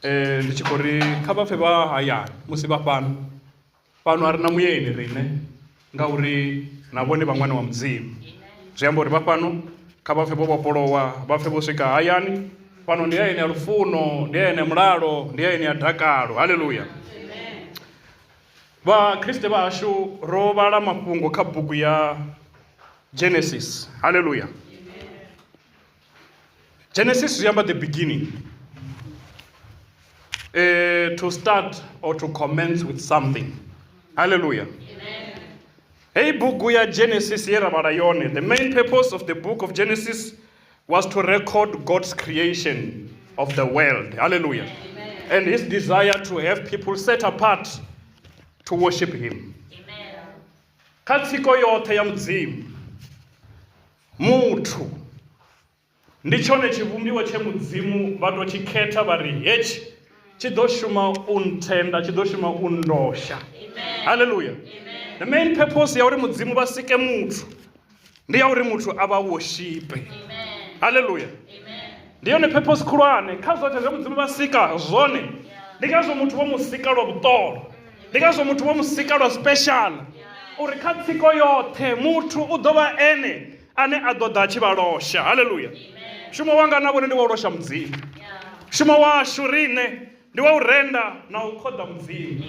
Ndi tshi khou ri kha vha pfe vha hayani musi vha fhano fhano a ri na muyeni riṋe ngauri na vhone vha ṅwana wa Mudzimu. Zwi amba uri vha fhano kha vha pfe vho vhofholowa, vha pfe vho swika hayani. Fhano ndi hayani ya lufuno, ndi hayani ya mulalo, ndi hayani ya dakalo. Haleluya. Vhakriste vha hashu ro vhala mafhungo kha bugu ya Genesis. Haleluya. Genesis zwi amba the beginning. To start or to commence with something. Hallelujah. Heyi bugu ya Genesis ye ra vhala yone, the main purpose of the book of Genesis was to record God's creation of the world. Hallelujah. Amen. And his desire to have people set apart to worship him. Kha tsiko yoṱhe ya Mudzimu, Muthu ndi tshone tshivhumbiwa tshe Mudzimu vha tou tshi khetha vha ri hetshi tshi ḓo shuma u nthenda, tshi ḓo shuma u ndosha. Haleluya! The main purpose ya uri Mudzimu vha sike muthu ndi ya uri muthu a vha worshipe. Haleluya! Ndi yone purpose khulwane kha zwoṱhe zwe Mudzimu vha sika zwone. Ndi ngazwo muthu vho mu sika lwa vhuṱolo. Ndi ngazwo muthu vho mu sika lwa special uri kha tsiko yoṱhe muthu u ḓo vha ene ane a ḓo ḓa a tshi vha losha. Haleluya! Mushumo wanga na vhone ndi wa u losha Mudzimu. Mushumo washu riṋe ndi wa u renda na u khoḓa Mudzimu.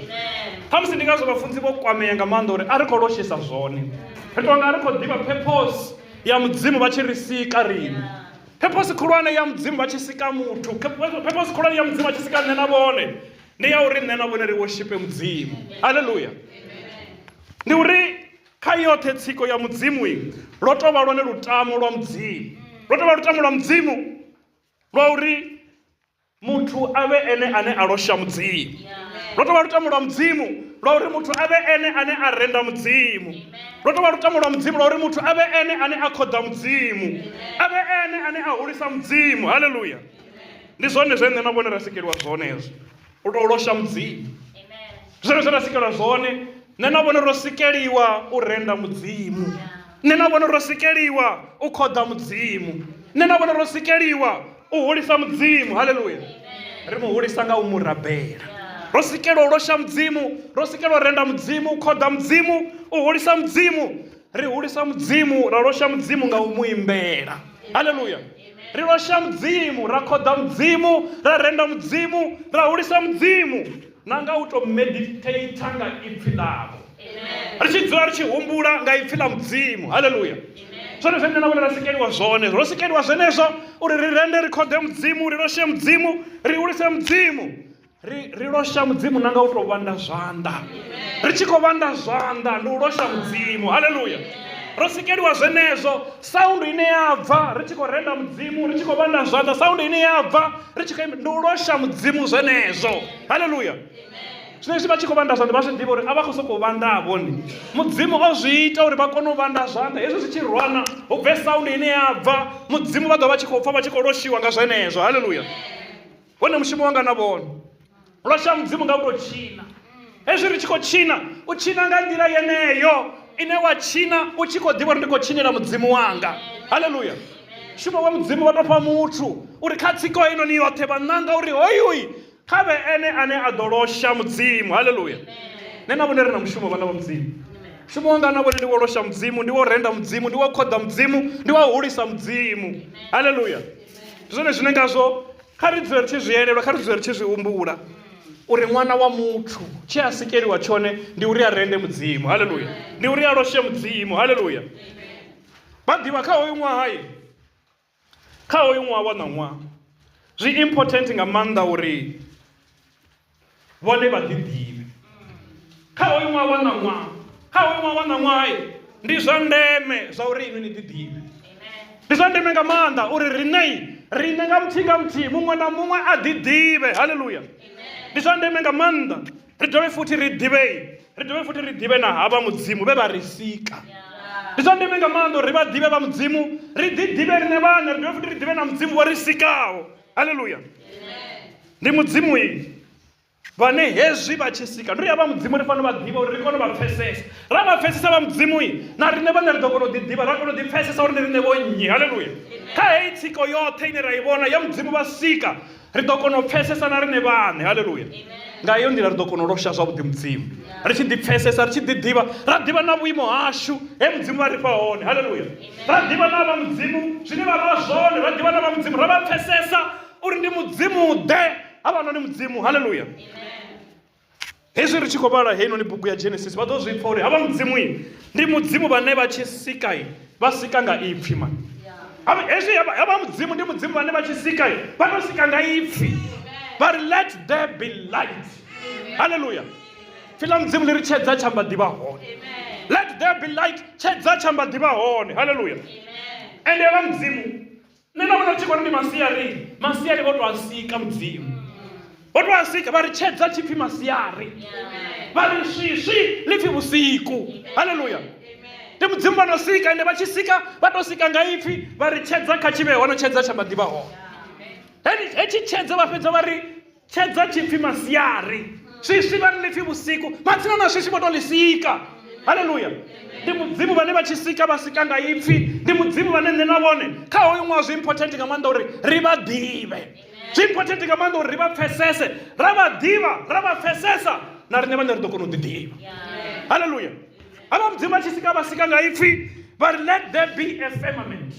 Khamusi ndi ngazwo vhafunzi vho kwamea nga maanḓa uri a ri khou loshesa zwone. Ri tou nga a ri khou ḓivha purpose ya Mudzimu vha tshi ri sika riṋe. Purpose khulwane ya Mudzimu vha tshi sika muthu, purpose khulwane ya Mudzimu vha tshi sika nṋe na vhone ndi ya uri nṋe na vhone ri worshipe Mudzimu. Haleluya! Ndi uri kha yoṱhe tsiko ya Mudzimu lwo tou vha lwone lutamo lwa Mudzimu, lwo tou vha lutamo lwa Mudzimu lwa uri muthu a vhe ene ane a losha Mudzimu. Lwo tou vha lutamo lwa Mudzimu lwa uri muthu a vhe ene ane a renda Mudzimu. Lwo tou vha lutamo lwa Mudzimu lwa uri muthu a vhe ene ane a khoḓa Mudzimu, a vhe ene ane a hulisa Mudzimu. Haleluya! Ndi zwone zwe nṋe na vhone ra sikeliwa zwone hezwo, u tou losha Mudzimu. Ndi zwone zwe ra sikelwa zwone, nṋe na vhone ro sikeliwa u renda Mudzimu, nṋe na vhone ro sikeliwa u khoḓa Mudzimu, nṋe na vhone ro sikeliwa u hulisa Mudzimu. Haleluya! Ri mu hulisa nga u mu rabela. Ro sikelwa u losha Mudzimu, ro sikelwa u renda Mudzimu, u khoḓa Mudzimu, u hulisa Mudzimu. Ri hulisa Mudzimu, ra losha Mudzimu nga u mu imbela. Haleluya! Ri losha Mudzimu, ra khoḓa Mudzimu, ra renda Mudzimu, ra hulisa Mudzimu na nga u tou meditata nga ipfi ḽavho. Ri tshi dzula ri tshi humbula nga ipfi ḽa Mudzimu. Haleluya! Zwone zwe nṋe na vhone ra sikeliwa zwone, ro sikeliwa zwenezwo uri ri rende, ri khoḓe Mudzimu, ri loshe Mudzimu, ri hulise Mudzimu. Ri, ri losha Mudzimu na nga u tou vhanda zwanḓa. Ri tshi khou vhanda zwanḓa ndi u losha Mudzimu. Haleluya! Ro sikeliwa zwenezwo, sound ine ya bva ri tshi khou renda Mudzimu, ri tshi khou vhanda zwanḓa, sound ine ya bva ri tshi khou imba, ndi u losha Mudzimu zwenezwo. Haleluya! Zwino hezwi vha tshi khou vhanda zwanḓa vha zwi ḓivha uri a vha khou sokou vhanda vhone. Mudzimu o zwi ita uri vha kone u vhanda zwanḓa, hezwi zwi tshi rwana hu bve sound ine ya bva, Mudzimu vha ḓo vha tshi khou pfa vha tshi khou loshiwa nga zwenezwo. Haleluya! Wone mushumo wanga na vhone losha Mudzimu nga u tou tshina. Hezwi ri tshi khou tshina, u tshina nga nḓila yeneyo ine wa tshina u tshi khou ḓivha uri ndi khou tshinela Mudzimu wanga. Haleluya! Mushumo wa Mudzimu vha tou fha muthu uri kha tsiko heinoni yoṱhe vha ṋanga uri hoyuyi kha vhe ene ane a ḓo losha Mudzimu. Haleluya! Nṋe na vhone ri na mushumo vhana vha Mudzimu. Mushumo wanga na vhone ndi wo losha Mudzimu, ndi wo renda Mudzimu, ndi wo khoḓa Mudzimu, ndi wa u hulisa Mudzimu. Haleluya! Ndi zwone zwine ngazwo Kha ri dzule ri tshi zwi elelwa, kha ri dzule ri tshi zwi humbula uri ṅwana wa muthu tshe a sikeliwa tshone ndi uri a rende Mudzimu. Haleluya! Ndi uri a loshe Mudzimu. Haleluya! Vha ḓivha kha hoyu ṅwaha, kha hoyu ṅwaha wa ṋaṅwaha zwi important nga maanḓa uri vhone vha ḓi ḓivhe. Kha hoyu ṅwaha wa ṋaṅwaha, kha hoyu ṅwaha wa ṋaṅwaha ndi zwa ndeme zwa uri inwi ni ḓi ḓivhe. Ndi zwa ndeme nga maanḓa uri riṋe riṋe nga muthihi nga muthihi muṅwe na muṅwe a ḓi ḓivhe. Haleluya! Ndi zwa ndeme nga maanḓa ri dovhe futhi ri ḓivhe, ri dovhe futhi ri ḓivhe na havha Mudzimu vhe vha ri sika. Ndi zwa ndeme nga maanḓa uri ri vha ḓivhe vha Mudzimu, ri ḓi ḓivhe riṋe vhaṋe, ri dovhe futhi ri ḓivhe na Mudzimu vho ri sikaho. Haleluya! Ndi Mudzimu vhane hezwi vha tshi sika ndi ri vha Mudzimu ri fanela vha ḓivha uri ri kone u vha pfesesa. Ra vha pfesesa vha Mudzimu na riṋe vhaṋe ri ḓo kona u ḓi ḓivha, ra kona u ḓi pfesesa uri ndi riṋe vho nnyi. Haleluya! Kha heyi tsiko yoṱhe ine ra i vhona ya Mudzimu vha sika, ri ḓo kona u pfesesa na riṋe vhaṋe. Haleluya. Nga heyo nḓila ri ḓo kona u losha zwavhuḓi Mudzimu, ri tshi ḓipfesesa, ri tshi ḓiḓivha, ra ḓivha na vhuimo hashu he Mudzimu vha ri fha hone. Haleluya. Ra ḓivha na vha Mudzimu zwine vha vha zwone, ra ḓivha na vha Mudzimu, ra vha pfesesa uri ndi Mudzimu-ḓe havhanoni Mudzimu. Haleluya. Hezwi ri tshi khou vhala heinoni bugu ya Genesis vha ḓo zwi pfa uri havha Mudzimu ndi Mudzimu vhane vha tshi sika vha sika nga ipfi man. Hezwi havha Mudzimu ndi Mudzimu vhane vha tshi sika vha tou sika nga ipfi. Vha ri let there be light. Hallelujah. Pfi ḽa Mudzimu ḽi ri tshedza tsha mba ḓivha hone. Let there be light, tshedza tsha mba ḓivha hone. Hallelujah. Ende vha Mudzimu Nṋe nda vhona tshi khou ri ndi masiari, masiari vho tou a sika Mudzimu. Vho tou a sika vha ri tshedza tshi pfi masiari, vha ri swiswi ḽi pfi vhusiku. Haleluya! Ndi Mudzimu vha no sika, ende vha tshi sika vha tou sika nga ipfi vha ri tshedza kha tshi vhe hone, tshedza tsha maḓivha hone. Hetshi tshedza vha fhedza vha ri Tshedza tshi pfi masiari, swiswi vha ri ḽi pfi vhusiku. Matsina na swiswi vho tou ḽi sika. Haleluya! Ndi Mudzimu vhane vha tshi sika vha sika nga ipfi. Ndi Mudzimu vhane nṋe na vhone kha hoyu ṅwaha zwi important nga maanḓa uri ri vha ḓivhe. Zwi important nga maanḓa uri ri vha pfesese. Ra vha ḓivha, ra vha pfesesa, na riṋe vhane ri ḓo kona u ḓiḓivha. Haleluya! Havha Mudzimu vha tshi sika vha sika nga ipfi vha ri let there be a firmament.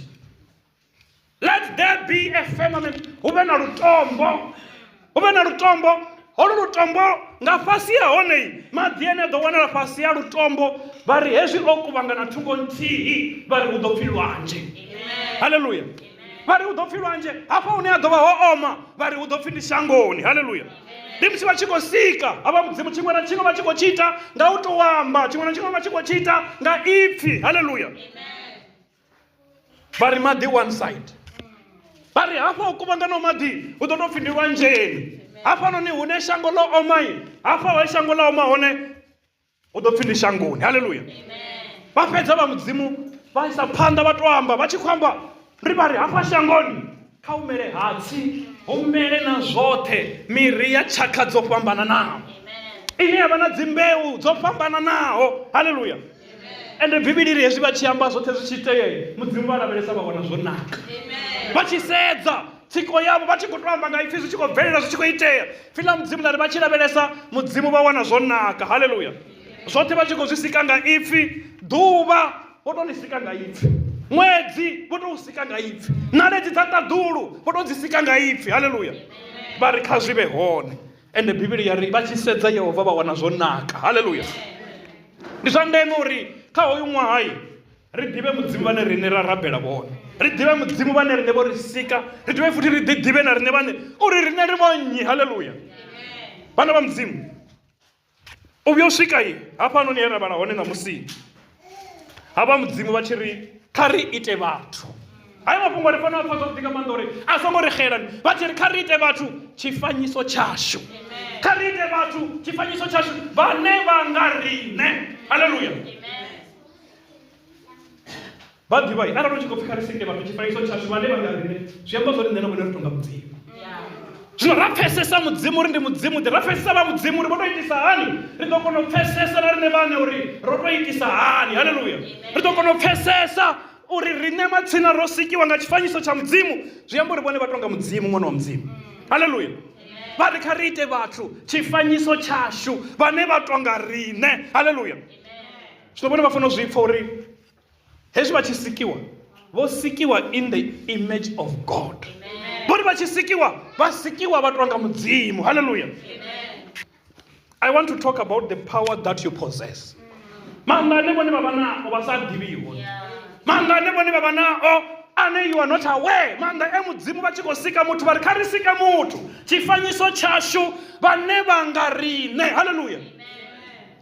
Let there be a firmament. Hu vhe na lutombo, hu vhe na lutombo. Holu lutombo nga fhasi ha hone maḓi ane a ḓo wanala fhasi ha lutombo vha ri hezwi o kuvhangana thungo nthihi vha ri hu ḓo pfi lwanzhe. Haleluya. Vha ri hu ḓo pfi lwanzhe. Hafha hune ha ḓo vha ho oma vha ri hu ḓo pfi ndi shangoni. Haleluya. Ndi musi vha tshi khou sika havha Mudzimu tshiṅwe na tshiṅwe vha tshi khou tshi ita nga u tou amba, tshiṅwe na tshiṅwe vha tshi khou tshi ita nga ipfi. Haleluya. Vha ri maḓi one side, vha ri hafha ho kuvhanganaho maḓi hu ḓo tou pfhi ndi lwanzheni, hafhanoni hune shango ḽo oma, hafha he shango ḽa oma hone hu ḓo pfhi ndi shangoni. Haleluya! Vha fhedza vha Mudzimu vha isa phanḓa vha tou amba vha tshi khou amba ri vha ri hafha shangoni kha hu mele hatsi, hu mele na zwoṱhe miri ya tshakha dzo fhambananaho ine ya vha na dzimbeu dzo fhambananaho. Haleluya! Ende Bivhili ri hezwi vha tshi amba zwoṱhe zwi tshi itea, Mudzimu vha lavhelesa vha wana zwo naka. Vha tshi sedza tsiko yavho vha tshi khou tou amba nga ipfi zwi tshi khou bvelela zwi tshi khou itea. Pfi ḽa Mudzimu ḽa ri vha tshi lavhelesa Mudzimu vha wana zwo naka. Haleluya! Zwoṱhe vha tshi khou zwi sika nga ipfi, ḓuvha vho tou ḽi sika nga ipfi, ṅwedzi vho tou sika nga ipfi, ṋaledzi dza ṱaḓulu vho tou dzi sika nga ipfi. Haleluya! Vha ri kha zwi vhe hone. Ende Bivhili ya ri vha tshi sedza Yehova vha wana zwo naka. Haleluya! Ndi zwa ndeme uri kha hoyu ṅwahai ri ḓivhe Mudzimu vhane riṋe ra rabela vhone, ri ḓivhe Mudzimu vhane riṋe vho ri sika, ri dovhe futhi ri ḓiḓivhe na riṋe vhane uri riṋe ri vhonnyi. Haleluya! Vhana vha Mudzimu, u vhuya u swika i hafhanoni he ra vhala hone ṋamusi, havha Mudzimu vha tshi ri kha ri ite vhathu. Haya mafhungo ri fanela u pfa zwavhuḓi nga maanḓa uri a songo ri xelani. Vha tshi ri kha ri ite vhathu tshifanyiso tshashu, kha ri ite vhathu tshifanyiso tshashu vhane vha nga riṋe. Haleluya! Vha ḓivha arali u tshi khou pfi kha ri sike vhathu tshifanyiso tshashu vhane vha nga riṋe, zwi amba zwori nṋe na vhone ri tonga Mudzimu. Zwino ra pfesesa Mudzimu uri ndi Mudzimu ḓe, ra pfesesa vha Mudzimu uri vho tou itisa hani, ri ḓo kona u pfesesa na riṋe vhaṋe uri ro tou itisa hani. Haleluya! Ri ḓo kona u pfesesa uri riṋe matsina ro sikiwa nga tshifanyiso tsha Mudzimu, zwi amba uri vhone vha tonga Mudzimu, ṅwana wa Mudzimu. Haleluya! Vha ri kha ri ite vhathu tshifanyiso tshashu vhane vha tonga riṋe. Haleluya! Zwino vhone vha fanela u zwi pfa uri hezwi vha tshi sikiwa vho sikiwa in the image of God. Vho ri vha tshi sikiwa vha sikiwa vha tonga Mudzimu. Haleluya! I want to talk about the power that you possess. Maanḓa ane vhone vha vha nao vha sa ḓivhiho. Maanḓa ane vhone vha vha nao ane you are not aware. Maanḓa e Mudzimu vha tshi khou sika muthu vha ri kha ri sike muthu tshifanyiso tshashu vhane vha nga riṋe. Hallelujah.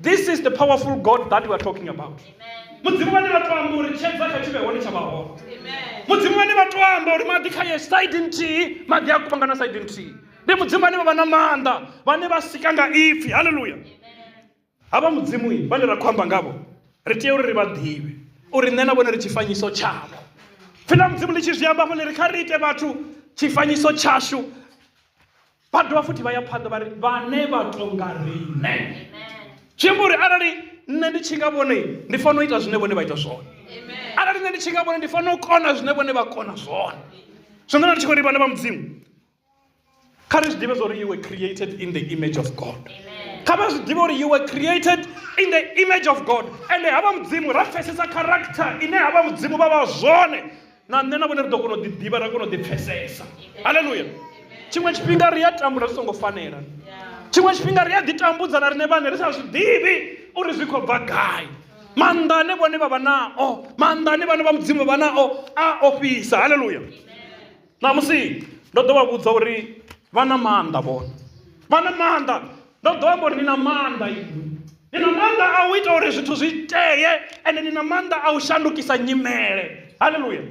This is the powerful God that we are talking about. Mudzimu vhane vha to amba uri tshedza kha tshi vhe hone tsha vha hone. Mudzimu vhane vha to amba uri maḓi kha ye side nthihi, maḓi a kuvhangana side nthihi. Ndi Mudzimu vhane vha vha na maanḓa, vhane vha sika nga ipfi. Haleluya! Havha Mudzimu vhane ra khou amba ngavho, ri tea uri ri vha ḓivhe uri nṋe na vhone ri tshifanyiso tshavho. Pfi ḽa Mudzimu ḽi tshi zwi amba hafho ḽi ri kha ri ite vhathu tshifanyiso tshashu. Vha dovha futhi vha ya phanḓa vha ri vhane vha tonga riṋe. Zwi amba uri arali nṋe ndi tshi nga vhone ndi fanela u ita zwine vhone vha ita zwone. Arali nṋe nṋe ndi tshi nga vhone ndi fanela u kona zwine vhone vha kona zwone. Zwino nda ndi tshi khou ri vhana vha Mudzimu, kha ri zwi ḓivhe zwa uri you were created in the image of God. Kha vha zwi ḓivhe uri you were created in the image of God. Ende havha Mudzimu ra pfesesa character ine havha Mudzimu vha vha zwone, na nṋe na vhone ri ḓo kona u ḓi ḓivha, ra kona u ḓi pfesesa. Haleluya. Tshiṅwe tshifhinga ri a tambula zwi songo fanela, tshiṅwe tshifhinga ri a ḓi tambudza na riṋe vhaṋe ri sa zwi ḓivhi uri zwi khou bva gai. Maanḓa ane vhone vha vha nao, maanḓa ane vhana vha Mudzimu vha vha nao a ofhisa. Haleluya. Ṋamusi ndo ḓo vha vhudza uri vha na maanḓa vhone, vha na maanḓa. Ndo ḓo amba uri ni na maanḓa inwi, ni na maanḓa a u ita uri zwithu zwi itee, ende ni na maanḓa a u shandukisa nyimele. Haleluya.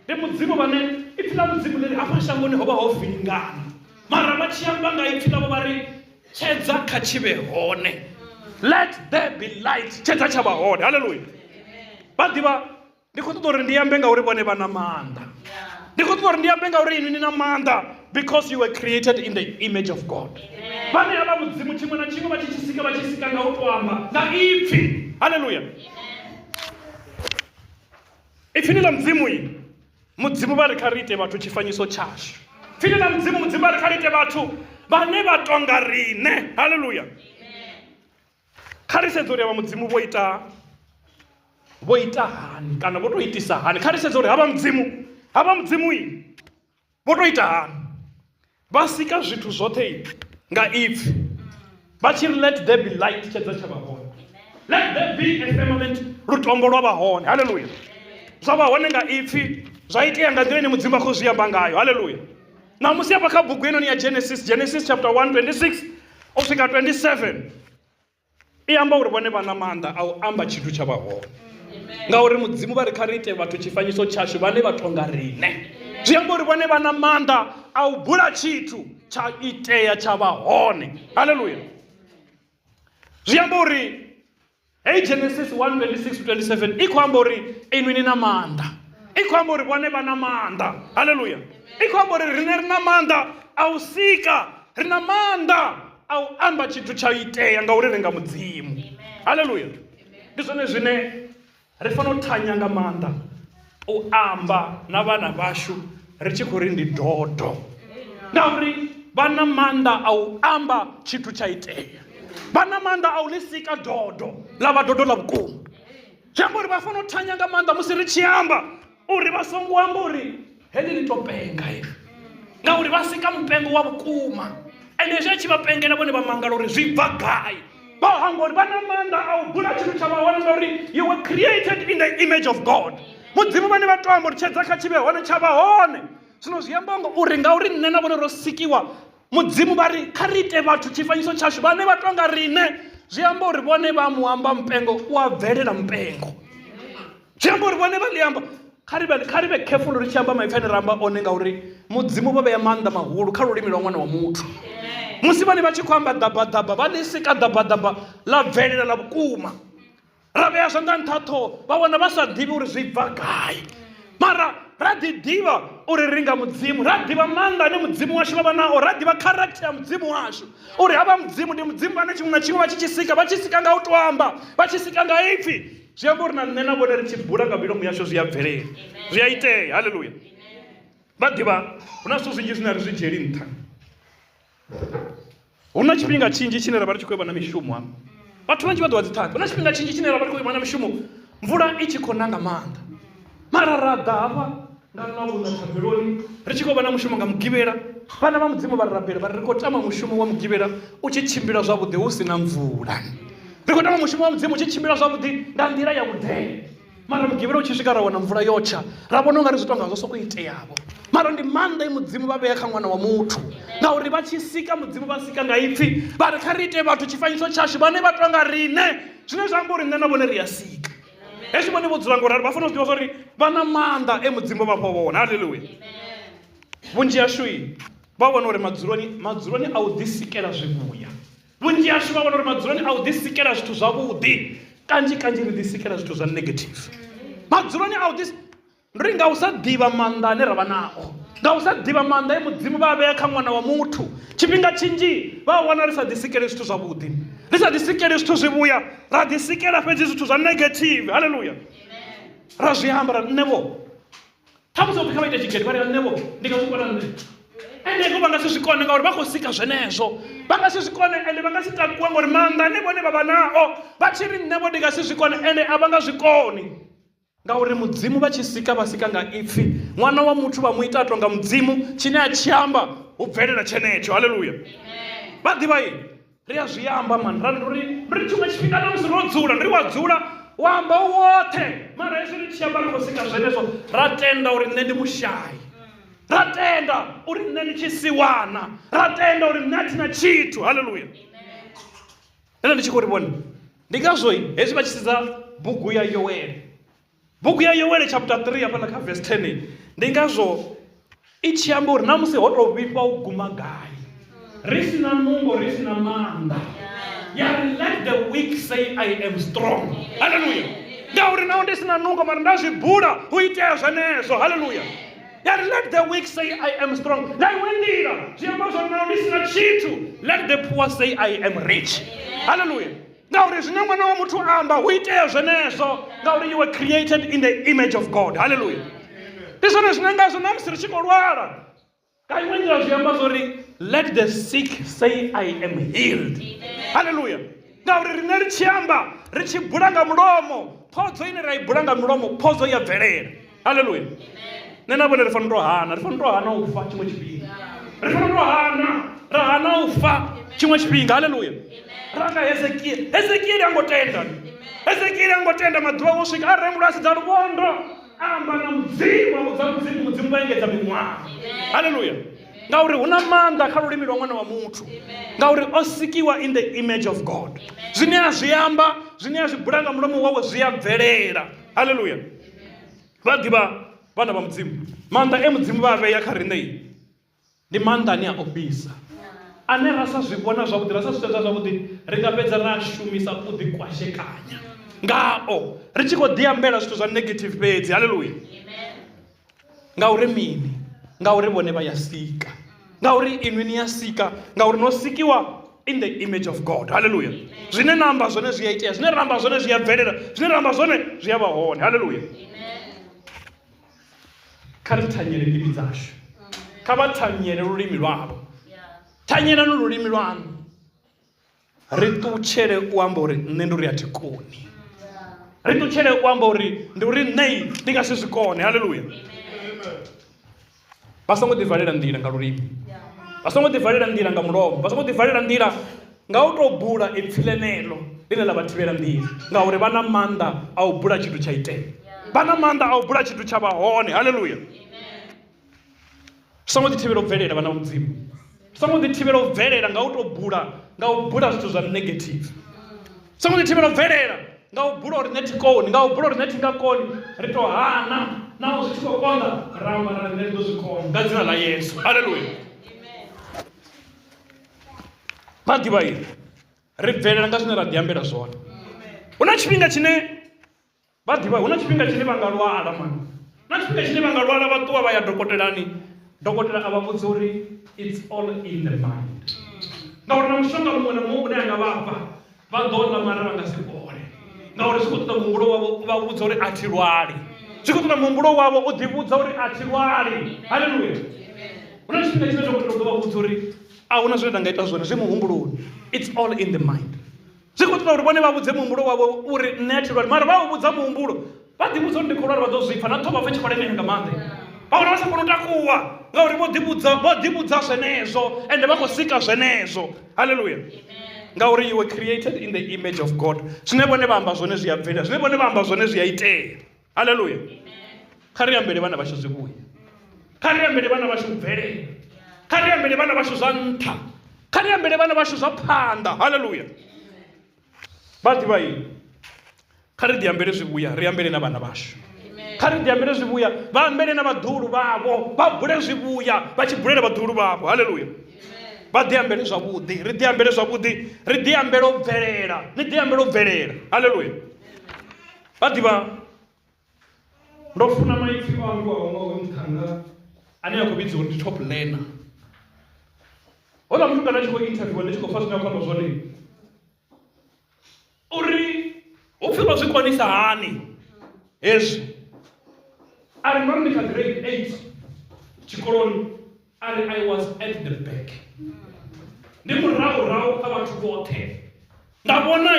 Ndi Mudzimu vhane ipfi ḽa Mudzimu ḽi ri hafha shangoni ho vha ho vilingana, mara vha tshi amba nga ipfi ḽavho vha ri tshedza kha tshi vhe hone, let there be light, tshedza tsha vha hone. Haleluya. Vha ḓivha ndi khou ṱoḓa uri ndi ambe ngauri vhone vha na maanḓa, ndi khou ṱoḓa uri ndi ambe ngauri inwi ni na maanḓa, because you were created in the image of God. Vhane havha Mudzimu tshiṅwe na tshiṅwe vha tshi tshi sika, vha tshi sika nga u tou amba nga ipfi. Haleluya. Ipfini ḽa Mudzimu i Mudzimu vha ri kha ri ite vhathu tshifanyiso tshashu. Pfini ḽa Mudzimu, Mudzimu vha ri kha ri ite vhathu vhane vha tonga riṋe. Haleluya. Kha ri sedze uri avha Mudzimu vho ita vho ita hani kana vho tou itisa hani. Kha ri sedze uri havha Mudzimu, havha Mudzimu i vho tou ita hani. Vha sika zwithu zwoṱhe nga ipfi, vha tshi ri let there be light, tshedza tsha vha hone. Let there be a firmament, lutombo lwa vha hone. Haleluya. Zwa vha hone nga ipfi, zwa itea nga nḓila ine Mudzimu a khou zwi amba ngayo. Haleluya. Ṋamusi hafha kha bugu heinoni ya Genesis, Genesis chapter 1 26 u swika 27, i amba uri vhone vha na maanḓa a u amba tshithu tsha vha hone, ngauri Mudzimu vha ri kha ri ite vhathu tshifanyiso tshashu vhane vha tonga riṋe. Zwi amba uri vhone vha na maanḓa a u bula tshithu tsha itea tsha vha hone. Haleluya. Zwi amba uri hei Genesis 1 26 27 i khou amba uri inwi ni na maanḓa, i khou amba uri vhone vha na maanḓa. Haleluya. I khou amba uri riṋe ri na maanḓa a u sika, ri na maanḓa a u amba tshithu tsha itea ngauri ri nga Mudzimu. Haleluya. Ndi zwone zwine ri fanela u thanya nga maanḓa u amba na vhana vhashu ri tshi khou ri ndi dodo, ngauri vha na maanḓa a u amba tshithu tsha itea, vha na maanḓa a u ḽi sika dodo ḽa vha dodo ḽa vhukuma. Zwi amba uri vha fanela u thanya nga maanḓa musi ri tshi amba uri vha songo amba uri heḽi ḽi to penga heḽi, ngauri vha sika mupengo wa vhukuma. Ende hezwi a tshi vha pengela vhone vha mangala uri zwi bva gai, vha hangwa uri vha na maanḓa a u bula tshithu tsha vha hone, ngauri you were created in the image of God. Mudzimu vhane vha to amba uri tshedza kha tshi vhe hone tsha vha hone. Zwino zwi amba uri ngauri nṋe na vhone ro sikiwa, Mudzimu vha ri kha ri ite vhathu tshifanyiso tshashu vhane vha tonga riṋe, zwi amba uri vhone vha mu amba mupengo u a bvelela mupengo. Zwi amba uri vhone vha ḽi amba. Kha ri vhe, kha ri vhe careful ri tshi amba maipfi ane ra amba one, ngauri Mudzimu vho vhea maanḓa mahulu kha lulimi lwa ṅwana wa muthu. Musi vhone vha tshi khou amba ḓabaḓaba, vha ḽi sika ḓabaḓaba ḽa bvelela ḽa vhukuma. Ra vhea zwanḓa nṱha ṱhoho, vha wana vha sa ḓivhi uri zwi bva gai. Mara ra ḓi ḓivha uri ri nga Mudzimu, ra ḓivha maanḓa ane Mudzimu washu vha vha nao, ra ḓivha character ya Mudzimu washu, uri havha Mudzimu ndi Mudzimu vhane tshiṅwe na tshiṅwe vha tshi tshi sika, vha tshi sika nga u to amba, vha tshi sika nga ipfi. Zwi amba uri na nṋe na vhone ri tshi bula nga milomo yashu zwi a bvelela, zwi a itea. Haleluya. Vha ḓivha hu na zwithu zwinzhi zwine a ri zwi dzhieli nṱha. Hu na tshifhinga tshinzhi tshine ra vha ri tshi khou vha na mishumo hafha, vhathu vhanzhi vha ḓo vha dziṱhanzi. Hu na tshifhinga tshinzhi tshine ra vha ri khou vha na mishumo, mvula i tshi khou na nga maanḓa, mara ra ḓa hafha nga Ḽavhuṋa thabeloni ri tshi khou vha na mushumo nga Mugivhela. Vhana vha Mudzimu vha ri rabela vha ri ri khou tama mushumo wa Mugivhela u tshi tshimbila zwavhuḓi hu si na mvula, ri khou tama mushumo wa Mudzimu u tshi tshimbila zwavhuḓi nga nḓila ya vhudele. Mara Mugivhela u tshi swika ra wana mvula yo tsha, ra vhona ungari zwi tonga zwo sokou iteavho, mara ndi maanḓa e Mudzimu vha vhea kha ṅwana wa muthu, ngauri vha tshi sika Mudzimu vha sika nga ipfi, vha ri kha ri ite vhathu tshifanyiso tshashu vhane vha tonga riṋe, zwine zwa amba uri nṋe na vhone ri a sika. Hezwi vhone vho dzula ngoralo vha fanela u zwi ḓivha zwa uri vha na maanḓa e Mudzimu vha fha vhone. Haleluya. Vhunzhi hashu vha vhona uri madzuloni madzuloni a u ḓisikela zwivhuya, vhunzhi hashu vha vhona uri madzuloni a u ḓisikela zwithu zwavhuḓi, kanzhi kanzhi ri ḓisikela zwithu zwa negative. Madzuloni a u ḓi ri nga u sa ḓivha maanḓa ane ra vha nao, nga u sa ḓivha maanḓa e Mudzimu vha vhea kha ṅwana wa muthu, tshifhinga tshinzhi vha wana ri sa ḓisikeli zwithu zwavhuḓi, ri sa ḓisikeli zwithu zwivhuya, ra ḓisikela fhedzi zwithu zwa negative. Haleluya. Ra zwi amba ra nṋe vho ṱhamusi upfhi kha vha ite tshigede vha ri nṋe vho ndi nga zwi kona nṋe ende vha nga si zwi kone ngauri vha khou sika zwenezwo vha nga si zwi kone ende vha nga si takuwe ngori maanḓa ane vhone vha vha nao vha tshi ri nṋe vho ndi nga si zwi kone ende a vha nga zwi koni ngauri mudzimu vha tshi sika vha sika nga ipfhi ṅwana wa muthu vha mu ita tonga mudzimu tshine a tshi amba hu bvelela tshenetsho haleluya vha ḓivha ini ri a zwi amba mani ra ri ri tshiṅwe tshifhinga na musi ro dzula ri wa dzula wa amba u woṱhe mara hezwi ri tshi amba ri khou sika zwenezwo ra tenda uri nṋe ndi mushai ra tenda uri nṋe ndi tshisiwana ra tenda uri nṋe a thi na tshithu haleluya nṋe ndi tshi khou ri vhone ndi ngazwo hezwi vha tshi sedza bugu ya yowele bugu ya yowele chapter 3 hafhaḽa kha verse 10 ndi ngazwo i tshi amba uri na musi ho tou vhifha u guma gai ri si na nungo ri si na maanḓa ya ri let the weak say i am strong halleluya ngauri naho ndi si na nungo mara nda zwi bula hu itea zwenezwo halleluya ya ri let the weak say i am strong nga iṅwe nḓila zwi amba zwa naho ndi si na tshithu let the poor say i am rich halleluya ngauri zwine ṅwana wa muthu amba hu itea zwenezwo ngauri you were created in the image of god halleluya ndi zwone zwine ngazwo na musi ri tshi khou lwala nga iṅwe nḓila zwi amba zwori let the sick say i am healed halleluya ngauri riṋe ri tshi amba ri tshi bula nga mulomo phodzo ine ra i bula nga mulomo phodzo ya bvelela halleluya nṋe na vhone ri fanela u hana ri fanela u hana u fa tshiṅwe tshifhinga ri fanela u hana ra hana u fa tshiṅwe tshifhinga halleluya ra nga hezekiele hezekiele a ngo tenda hezekiele a ngo tenda maḓuvha o swika a rengulwa a sedza luvhondo a amba na mudzimu a vhudza mudzimu mudzimu vha engedza miṅwaha halleluya ngauri hu na maanḓa kha lulimi lwa ṅwana wa muthu ngauri o sikiwa in the image of god zwine a zwi amba zwine a zwi bula nga mulomo wawe zwi a bvelela halleluya vha ḓivha vhana vha mudzimu maanḓa e mudzimu vha a vhea kha riṋe ndi maanḓa ane a ofhisa ane ra sa zwi vhona zwavhuḓi ra sa zwi sedza zwavhuḓi ri nga fhedza ra shumisa u ḓikwashekanya ngao ri tshi khou ḓiambela zwithu zwa negative fhedzi halleluya ngauri mini ngauri vhone vha ya sika ngauri inwi ni ya sika ngauri no sikiwa in the image of god halleluya zwine na amba zwone zwi a itea zwine ra amba zwone zwi a bvelela zwine ra amba zwone zwi a vha hone halleluya kha ri thanyele ndimi dzashu kha vha thanyele lulimi lwavho thanyelani lulimi lwaṋu ri ṱutshele u amba uri nṋe ndi uri a thi koni ri ṱutshele u amba uri ndi uri nṋe ndi nga si zwi kone halleluya vha songo ḓivalela nḓila nga lulimi vha songo ḓivalela nḓila nga mulomo vha songo ḓivalela nḓila nga u tou bula ipfi ḽeneḽo ḽine ḽa vha thivhela nḓila ngauri vha na maanḓa a u bula tshithu tsha itea vha na maanḓa a u bula tshithu tsha vha hone halleluya songo ḓithivhela u bvelela vhana vha mudzimu songo ḓithivhela u bvelela nga u tou bula nga u bula zwithu zwa negative songo ḓithivhela u bvelela nga u bula uri nṋe thi koni nga u bula uri nṋe thi nga koni ri to hana naho zwi tshi khou konḓa ra amba ra riṋe ri ḓo zwi kona nga dzina ḽa yesu halleluya vha ḓivha ini ri bvelela nga zwine ra ḓiambela zwone hu na tshifhinga tshine vha ḓivha hu na tshifhinga tshine vha nga lwala mani hu na tshifhinga tshine vha nga lwala vha ṱuwa vha ya dokotelani dokotela a vha vhudza uri it's all in the mind ngauri na mushonga muṅwe na muṅwe une a nga vha fha vha ḓo ḽa mara vha nga si fhole ngauri zwi khou ṱoḓa muhumbulo wavho vha vhudza uri a thi lwali zwi khou ṱoḓa muhumbulo wavho u ḓivhudza uri a thi lwali haleluya hu na tshifhinga tshine dokotela u ḓo vha vhudza uri a huna zwine nda nga ita zwone zwi muhumbuloni it's all in the mind zwi khou ṱoḓa uri vhone vha vhudze muhumbulo wavho uri nṋe a thi lwali mara vha u vhudza muhumbulo vha ḓi vhudza uri ndi khou lwala vha ḓo zwi pfa na ṱhoho vha pfa tshi khou lemela nga maanḓa vha vhona vha sa koni u takuwa ngauri vho ḓivhudza vho ḓivhudza zwenezwo ende vha khou sika zwenezwo halleluya ngauri you were created in the image of god zwine vhone vha amba zwone zwi a bvelela zwine vhone vha amba zwone zwi a itea halleluya kha ri ambele vhana vhashu zwivhuya kha ri ambele vhana vhashu u bvelela kha ri ambele vhana vhashu zwa nṱha kha ri ambele vhana vhashu zwa phanḓa halleluya vha ḓivha ini kha ri ḓiambele zwivhuya ri ambele na vhana vhashu kha ri ḓiambele zwivhuya vha ambele na vhaḓuhulu vhavho vha bule zwivhuya vha tshi bulela vhaḓuhulu vhavho halleluya vha ḓiambele zwavhuḓi ri ḓiambele zwavhuḓi ri ḓiambele u bvelela ni ḓiambele u bvelela halleluya vha ḓivha ndo funa maipfi o ambiwaho nga hoyu muṱhannga ane a khou vhidziwa uri ndi top learner houḽa muthu kana a tshi khou interviewa ndi tshi khou pfa zwine a khou amba zwone uri hu pfhi vha zwi konisa hani hezwi. A ri ndo ri ndi kha grade 8 tshikoloni, a ri I was at the back, ndi murahurahu kha vhathu vhoṱhe. Nda vhona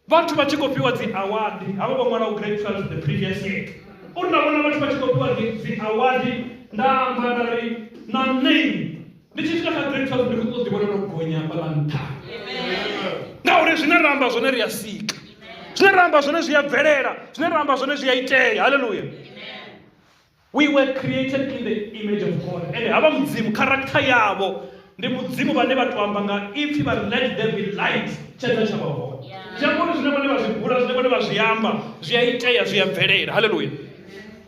vhathu vha tshi khou fhiwa dzi award, havha vho ṅwalaho grade 12 the previous year. Uri nda vhona vhathu vha tshi khou fhiwa dzi award, nda amba nda ri na nṋe ndi tshi swika kha grade 12 ndi khou ṱoḓi vhona ndo gonya hafhaḽa nṱha. Ngauri zwine ra amba zwone ri a sika, zwine ra amba zwone zwi a bvelela, zwine ra amba zwone zwi a itea. Haleluya. We were created in the image of God. Ende havha Mudzimu, character yavho ndi Mudzimu vhane vha to amba nga ipfi vha ri let there be light, tshedza tsha vha hone. Zwi amba uri zwine vhone vha zwi bula, zwine vhone vha zwi amba zwi a itea, zwi a bvelela. Haleluya.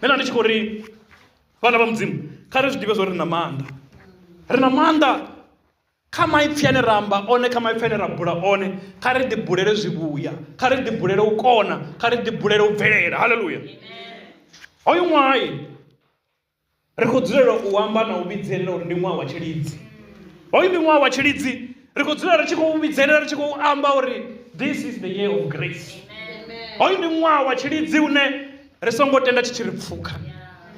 Nṋe nda ndi tshi khou ri vhana vha Mudzimu, kha ri zwi ḓivhe zwa uri ri na maanḓa, ri na maanḓa kha maipfi ane ra amba one, kha maipfi ane ra bula one. Kha ri ḓibulele zwivhuya, kha ri ḓibulele u kona, kha ri ḓibulele u bvelela. Haleluya. Hoyu ṅwaha ri khou dzulela u amba na u vhidzelela uri ndi ṅwaha wa tshilidzi. Hoyu ndi ṅwaha wa tshilidzi, ri khou dzulela ri tshi khou vhidzelela, ri tshi khou amba uri this is the year of grace. Hoyu ndi ṅwaha wa tshilidzi une ri songo tenda tshi tshi ri pfukha.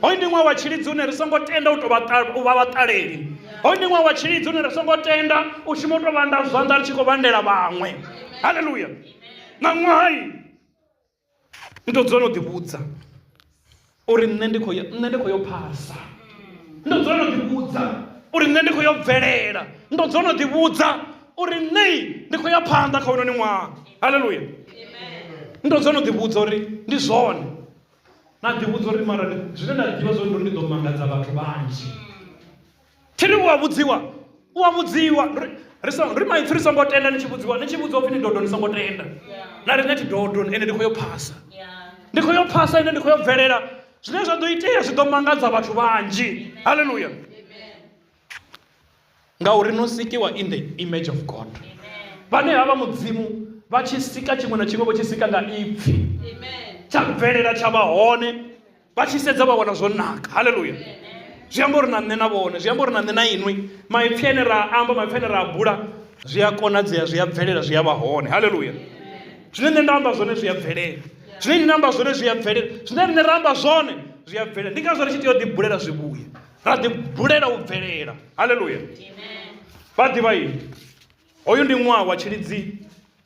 Hoyu ndi ṅwaha wa tshilidzi une ri songo tenda u tou vha vhaṱaleli. Hoyu ndi ṅwaha wa tshilidzi une ri songo tenda u shuma u tou vhanda zwanḓa ri tshi khou vhandela vhaṅwe. Haleluya. Na ṅwaha ni tou dzula no ḓivhudza uri nṋe ndi khou nṋe ndi khou yo phasa. Ni tou dzula no ḓivhudza uri nṋe ndi khou yo bvelela. Ni tou dzula no ḓivhudza uri nṋe ndi khou ya phanḓa kha hounoni ṅwaha. Haleluya. Ni tou dzula no ḓivhudza uri ndi zwone. Na ḓivhudza uri mara zwine nda ḓivha zwone ndi uri ndi ḓo mangadza vhathu vhanzhi. Thiri u a vhudziwa, u a vhudziwa ri so ri maipfi ri songo tenda ni tshi vhudziwa, ni tshi vhudziwa upfi ni dodo ni songo tenda. Na riṋe thi dodo ende ndi khou yo phasa, ndi khou yo phasa ende ndi khou yo bvelela. Zwine zwa ḓo itea zwi ḓo mangadza vhathu vhanzhi. Haleluya. Ngauri no sikiwa in the image of God. Vhane havha Mudzimu vha tshi sika tshiṅwe na tshiṅwe vho tshi sika nga ipfi, tsha bvelela tsha vha hone, vha tshi sedza vha wana zwo naka. Haleluya. Zwi amba uri na nṋe na vhone, zwi amba uri na nṋe na inwi, maipfi ane ra amba, maipfi ane ra a bula zwi a konadzea, zwi a bvelela, zwi a vha hone. Haleluya. Zwine nṋe nda amba zwone zwi a bvelela, zwine nṋe nda amba zwone zwi a bvelela, zwine riṋe ra amba zwone zwi a bvelela. Ndi ngazwo ri tshi tea u ḓibulela zwivhuya, ra ḓibulela u bvelela. Haleluya. Vha ḓivha ini, hoyu ndi ṅwaha wa tshilidzi.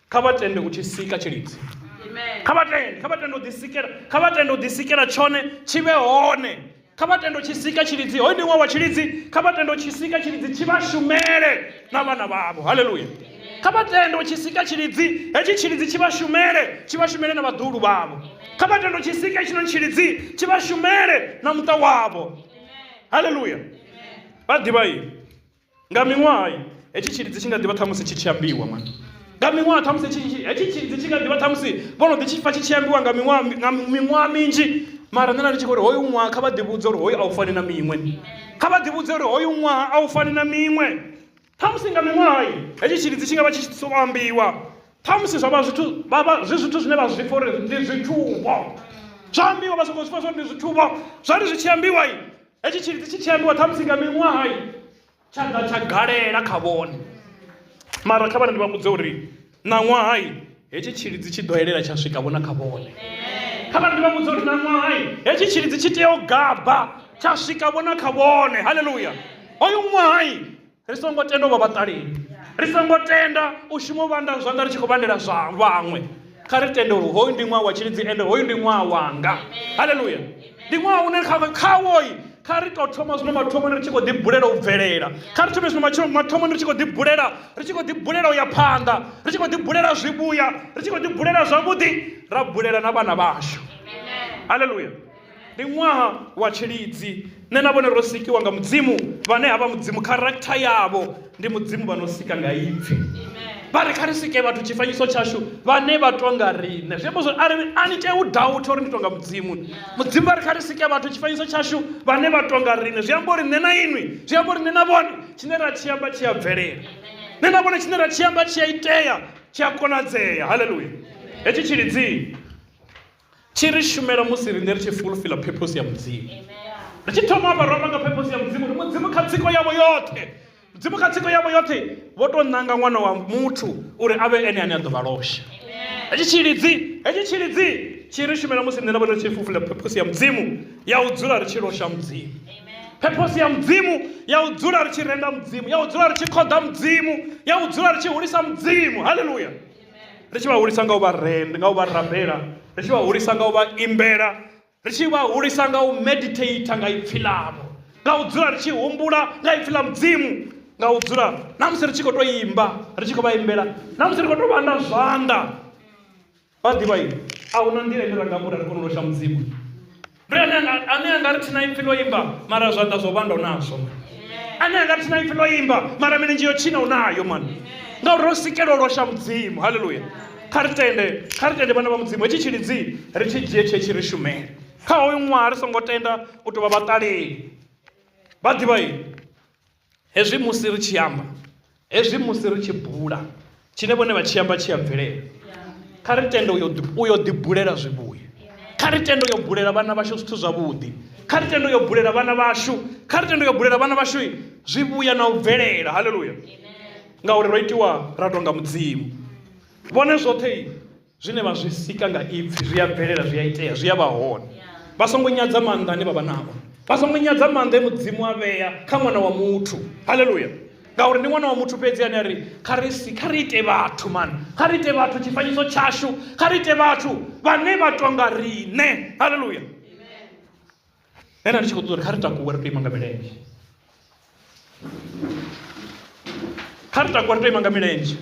Kha vha tende u tshi sika tshilidzi, kha vha tende, kha vha tende u ḓisikela, kha vha tende u ḓisikela tshone tshi vhe hone. Kha vha tende u tshi sika tshilidzi. Hoyu ndi ṅwaha wa tshilidzi. Kha vha tende u tshi sika tshilidzi tshi vha shumele na vhana vhavho. Haleluya. Kha vha tende u tshi sika tshilidzi, hetshi tshilidzi tshi vha shumele, tshi vha shumele na vhaḓuhulu vhavho. Kha vha tende u tshi sika tshino tshilidzi tshi vha shumele na muṱa wavho. Haleluya. Vha ḓivha ini nga miṅwaha hetshi tshilidzi tshi nga ḓivha ṱhamusi tshi tshi ambiwa mani nga miṅwaha ṱhamusi hetshi tshilidzi tshi nga ḓivha ṱhamusi vho no ḓi tshi pfa tshi tshi ambiwa nga miṅwaha, nga miṅwaha minzhi. Mara nṋe nda ndi tshi khou ri hoyu ṅwaha kha vha ḓivhudze uri hoyu a u fani na miṅwe. Kha vha ḓivhudze uri hoyu ṅwaha a u fani na miṅwe. Ṱhamusi nga miṅwaha hetshi tshilidzi tshi nga vha tshi tshi sokou ambiwa, ṱhamusi zwa vha zwithu vha vha zwi zwithu zwine vha zwi pfa uri ndi zwithuvho, zwa ambiwa vha sokou zwi pfa zwa uri ndi zwithuvho. Zwa ri zwi tshi ambiwa hetshi tshilidzi tshi tshi ambiwa ṱhamusi nga miṅwaha tsha ḓa tsha galela kha vhone. Mara kha vhana ndi vha vhudze uri ṋaṅwaha hetshi tshilidzi tshi ḓo elela tsha swika vhona kha vhone. Kha vhana ndi vha vhudze uri ṋaṅwaha hetshi tshilidzi tshi tea u gaba tsha swika vhona kha vhone. Haleluya. Hoyu ṅwaha ri songo tenda u vha vhaṱaleli, ri songo tenda u shuma u vhanda zwanḓa ri tshi khou vhandela zwa vhaṅwe. Kha ri tende uri hoyu ndi ṅwaha wa tshilidzi ende hoyu ndi ṅwaha wanga. Haleluya. Ndi ṅwaha une khawoi kha ri tou thoma zwino mathomoni ri tshi khou ḓibulela u bvelela. Kha ri thome zwino mathomoni ri tshi khou ḓibulela, ri tshi khou ḓibulela u ya phanḓa, ri tshi khou ḓibulela zwivhuya, ri tshi khou ḓibulela zwavhuḓi, ra bulela na vhana vhashu. Haleluya. Ndi ṅwaha wa tshilidzi. Nṋe na vhone ro sikiwa nga Mudzimu, vhane ha vha Mudzimu kharakitha yavho ndi Mudzimu vha no sika nga ipfi. Vha ri kha ri sike vhathu tshifanyiso tshashu vhane vha tonga riṋe. Zwi amba zwori a ri a ni tea u doubta uri ndi tonga Mudzimu. Mudzimu vha ri kha ri sike vhathu tshifanyiso tshashu vhane vha tonga riṋe. Zwi amba uri nṋe na inwi, zwi amba uri nṋe na vhone tshine ra tshi amba tshi a bvelela. Nṋe na vhone tshine ra tshi amba tshi a itea, tshi a konadzea. Haleluya. Hetshi tshilidzi tshi ri shumela musi riṋe ri tshi fulufila purpose ya Mudzimu. Ri tshi thoma hafha ro amba nga purpose ya Mudzimu, uri Mudzimu kha tsiko yavho yoṱhe, Mudzimu kha tsiko yavho yoṱhe vho tou nanga ṅwana wa muthu uri a vhe ene ane a ḓo vha losha. Hetshi tshilidzi, hetshi tshilidzi tshi ri shumela musi nṋe na vhone ri tshi fulufhela phephosi ya Mudzimu ya u dzula ri tshi losha Mudzimu. Phephosi ya Mudzimu ya u dzula ri tshi renda Mudzimu, ya u dzula ri tshi khoḓa Mudzimu, ya u dzula ri tshi hulisa Mudzimu. Haleluya! Ri tshi vha hulisa nga u vha renda, nga u vha rabela, ri tshi vha hulisa nga u vha imbela, ri tshi vha hulisa nga u meditator nga ipfi ḽavho, nga u dzula ri tshi humbula nga ipfi ḽa Mudzimu, nga u dzula na musi ri tshi khou tou imba ri tshi khou vha imbela, na musi ri khou tou vhanda zwanḓa. Vha ḓivha ini, a huna nḓila ine ra nga amba uri ri kone u losha Mudzimu. Ndi ane anga ane anga ri thina ipfi ḽo imba mara zwanḓa zwo vhanda u nazwo. Ane anga ri thina ipfi ḽo imba mara milenzhe yo tshina u nayo mani. Ngauri ro sikelwa u losha Mudzimu. Haleluya. Kha ri tende, kha ri tende vhana vha Mudzimu hetshi tshilidzi ri tshi dzhie tshe tshi ri shumele. Kha hoyu ṅwaha ri songo tenda u tou vha vhaṱaleli. Vha ḓivha ini? Hezwi musi ri tshi amba, hezwi musi ri tshi bula, tshine vhone vha tshi amba tshi a bvelela. Kha ri tende u yo ḓibulela zwivhuya. Kha ri tende u yo bulela vhana vhashu zwithu zwavhuḓi. Kha ri tende u yo bulela vhana vhashu, kha ri tende u yo bulela vhana vhashu zwivhuya na u bvelela. Haleluya! Ngauri ro itiwa ra tonga Mudzimu. Vhone zwoṱhe Zwine vha zwi sika nga ipfi zwi a bvelela, zwi a itea, zwi a vha hone. Vha songo nyadza maanḓa ane vha vha nao. Vha songo nyadza maanḓa e Mudzimu a vhea kha ṅwana wa muthu. Haleluya! Ngauri ndi ṅwana wa muthu fhedzi ane a ri, Kha ri si, kha ri ite vhathu, man. Kha ri ite vhathu tshifanyiso tshashu. Kha ri ite vhathu vhane vha tonga riṋe. Haleluya! Nṋe nda ndi tshi khou ṱoḓa uri kha ri takuwe ri tou ima nga milenzhe. Kha ri takuwe ri tou ima nga milenzhe.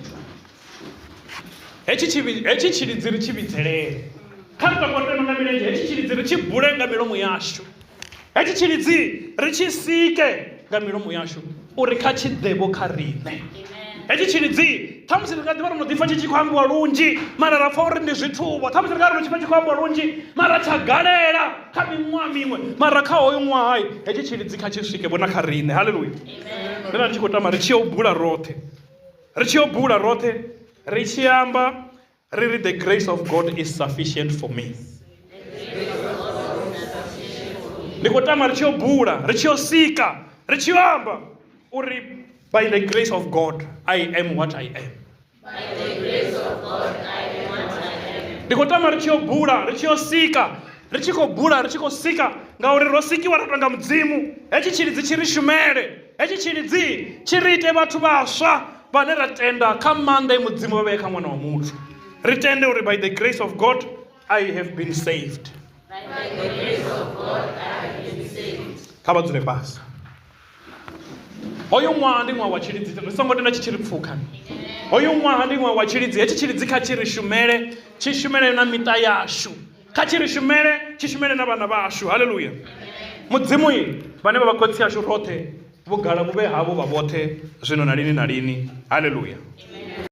Hetshi tshivhi hetshi tshilidzi ri tshi vhidzelele. Kha ri takuwe ri tou ima nga milenzhe hetshi tshilidzi ri tshi bule nga milomo yashu. Hetshi tshilidzi ri tshi sike nga milomo yashu uri kha tshi ḓevho kha riṋe. Hetshi tshilidzi ṱhamusi ri nga ḓivha ro no ḓipfa tshi tshi khou ambiwa lunzhi mara ra pfa uri ndi zwithuvho. Ṱhamusi ri nga ri no tshi pfa tshi khou ambiwa lunzhi mara tsha galela kha miṅwaha miṅwe mara kha hoyu ṅwaha hetshi tshilidzi kha tshi swike vhona kha riṋe. Haleluya! Ndo vha ndi tshi khou tama ri tshi yo bula roṱhe, ri tshi yo bula roṱhe ri tshi amba ri ri the grace of God is sufficient for me. Ndi khou tama ri tshi yo bula, ri tshi yo sika, ri tshi yo amba uri by the grace of God I am what I am. Ndi khou tama ri tshi yo bula, ri tshi yo sika, ri tshi khou bula, ri tshi khou sika ngauri ro sikiwa ra tonga Mudzimu. Hetshi tshilidzi tshi ri shumele, hetshi tshilidzi tshi ri ite vhathu vhaswa vhane ra tenda kha maanḓa e Mudzimu vha vhea kha ṅwana wa muthu. Ri tende uri by the grace of God I have been saved. Kha vha dzule fhasi. Hoyu ṅwaha ndi ṅwaha wa tshilidzi, ri songo tenda tshi tshi ri pfukha. Hoyu ṅwaha ndi ṅwaha wa tshilidzi, hetshi tshilidzi kha tshi ri shumele, tshi shumele na miṱa yashu, kha tshi ri shumele, tshi shumele na vhana vhashu. Haleluya! Mudzimu vhane vha vha khotsi ashu roṱhe, vhugala vhu vhe havho vha vhoṱhe zwino na lini na lini. Haleluya!